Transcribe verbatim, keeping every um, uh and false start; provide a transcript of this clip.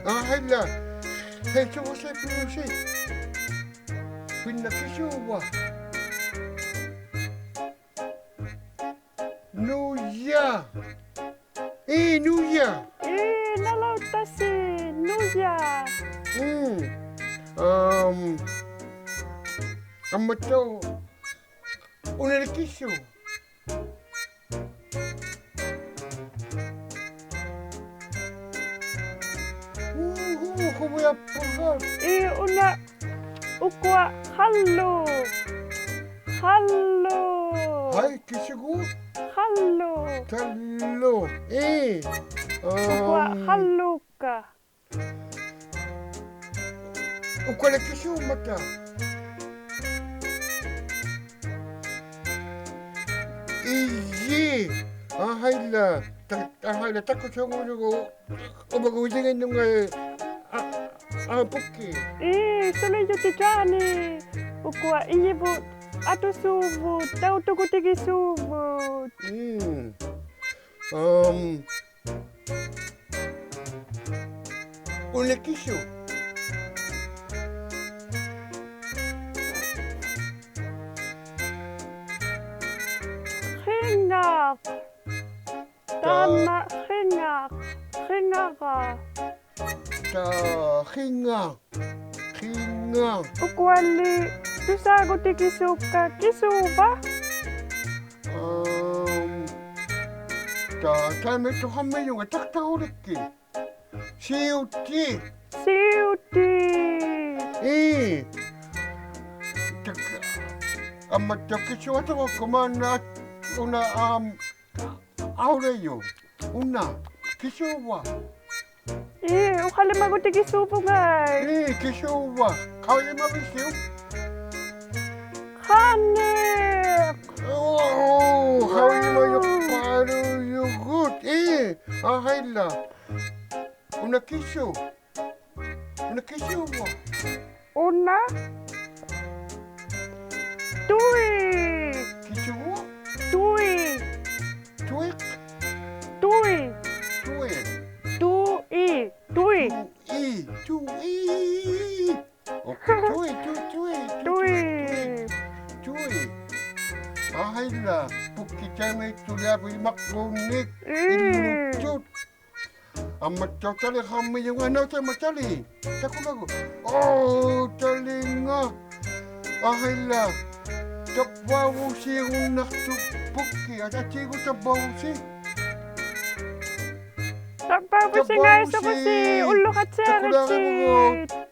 ᐊᕼᐊᐃᓛ. ᕼᐃ, ᓱᕈᓯ, ᐱᕈᓯ. ᕿᓐᓇ ᑭᓲᕙ? ᓄᔭ. ᐄ, ᓄᔭ. ᐄ, ᓇᓚᐅᑦᑕᓯ, ᓄᔭ. ᒻᒻ. ᐊᒻ, ᐊᒻᒪᑦᑕᐅᖅ ᐅᓇᓕ ᑭᓱ? ᐆ, ᖁᕕᐊᑉᐳᖓ. ᐄ, ᐅᓇ, ᐅᑯᐊ ᖃᓪᓗᒃ. ᖃᓪᓗᒃ. ᕼᐊᐃ, ᑭᓱᒎᖅ? ᖃᓪᓗᒃ. ᖃᓪᓗᒃ. ᐄ. ᐅᑯᐊ ᐊᒻ, ᖃᓪᓗᒃᑲ. ᐅᑯᐊᓕ ᑭᓲᒻᒪᑕ? ᐃᔨ. ᐊᕼᐊᐃᓛ. ᑕ-, ᐊᕼᐊᐃᓛ, ᑕᑯᓱᖑᔪᒍᑦ. ᐅᕙᒍᔪᖏᓐᓄᖓ, ᐊ, ᐊ, ᐳᒃᑭ. ᐄ, ᓱᓕᔪᑎᑦ ᔮᓂ. ᐅᑯᐊ ᐃᔨᕗᑦ ᐊᑐᓲᕗᑦ, ᑕᐅᑐᒍᑎᒋᓲᕗᑦ. ᒻᒻ. ᐊᒻ, ᐅᓇ ᑭᓱ? ᕿᖓᖅ. ᑕ- ᑕᒪ ᕿᖓᖅ, ᕿᖓᕋ. ᑕ ᕿᖓ, ᕿᖓ. ᐅᑯᐊᓕ ᑐᓵᒍᑎᒋᓲᒃᑲ ᑭᓲᕙ? ᐊᒻ, ᑕ, ᑕᐃᒪᐃᑦᑐᖃᒻᒥᔪᖓ ᑕᒃᑕᐅᓕᒃᑭᑦ. ᓯᐅᑎ. ᓯᐅᑎ. ᐄ. ᑕᒃ, ᐊᒻᒪᑦᑕᐅᖅ ᑭᓲᖅ ᐊᑐᕋᒃᑯ ᒫᓐᓇ ᐅᓇ, ᐊᒻ, ᐊᐅᓚᔪᖅ. ᐅᓇ, ᑭᓲᕙ? ᐄ, ᐅᖃᓕᒪᒍᑎᒋᓲᕗᖓᐃ. ᐄ, ᑭᓲᕙ? ᖃᐅᔨᒪᕕᓯᐅᒃ? ᖃᓂᖅ. ᐆ, ᖃᐅᔨᒪᔪᖅ ᐸᓗᔪᒍᑦ. ᐄ, ᐊᕼᐊᐃᓛ. ᐅᓇ ᑭᓲ? ᐅᓇ ᑭᓲᕙ? ᐅᓇ? ᑐᐃ. ᑭᓲ? ᑐᐃ. ᑐᐃ? ᑐᐃ. ᑐᐃ. ᑐᐃ. ᑐᐃ. ᑐᐃ. ᑐᐃ. ᑐᐃ. ᐆ, ᑐᐃ, ᑐᐃ, ᑐᐃ, ᑐᐃ, ᑐᐃ. ᑐᐃ. ᑐᐃ. ᐊᕼᐊᐃᓛ, ᐳᒃᑭ ᑕᐃᒪᐃᑦᑐᓕ ᐊᕕᒪᕐᕉᓐᓂᒃ. ᒻᒻ. ᐃᓄᑦᑐᑦ. ᐊᒻᒪᑦᑕᐅᖅ ᑕᓕᖃᒻᒥᔪᖓ, ᓇᐅᒃ ᑕᐃᒪ ᑕᓕᒃ. ᑕᑯᓚᒍ. ᐆ, ᑕᓕᖓ. ᐊᕼᐊᐃᓛ. ᑕᕝᕙᐅᕗᓯ ᐅᓇᖅᑐᖅ ᐳᒃᑭ. ᐊᑕᑎᒍ ᑕᕝᕙᐅᕗᓯ. ᑕᕝᕙᐅᕗᓯ, ᑕᕝᕙᐅᕗᓯ. ᖓᐃᓴᕗᓯ. ᐅᓪᓗᖃᑦᓯᐊᕈᑦᓯ. ᑕᑯᓚᒍ.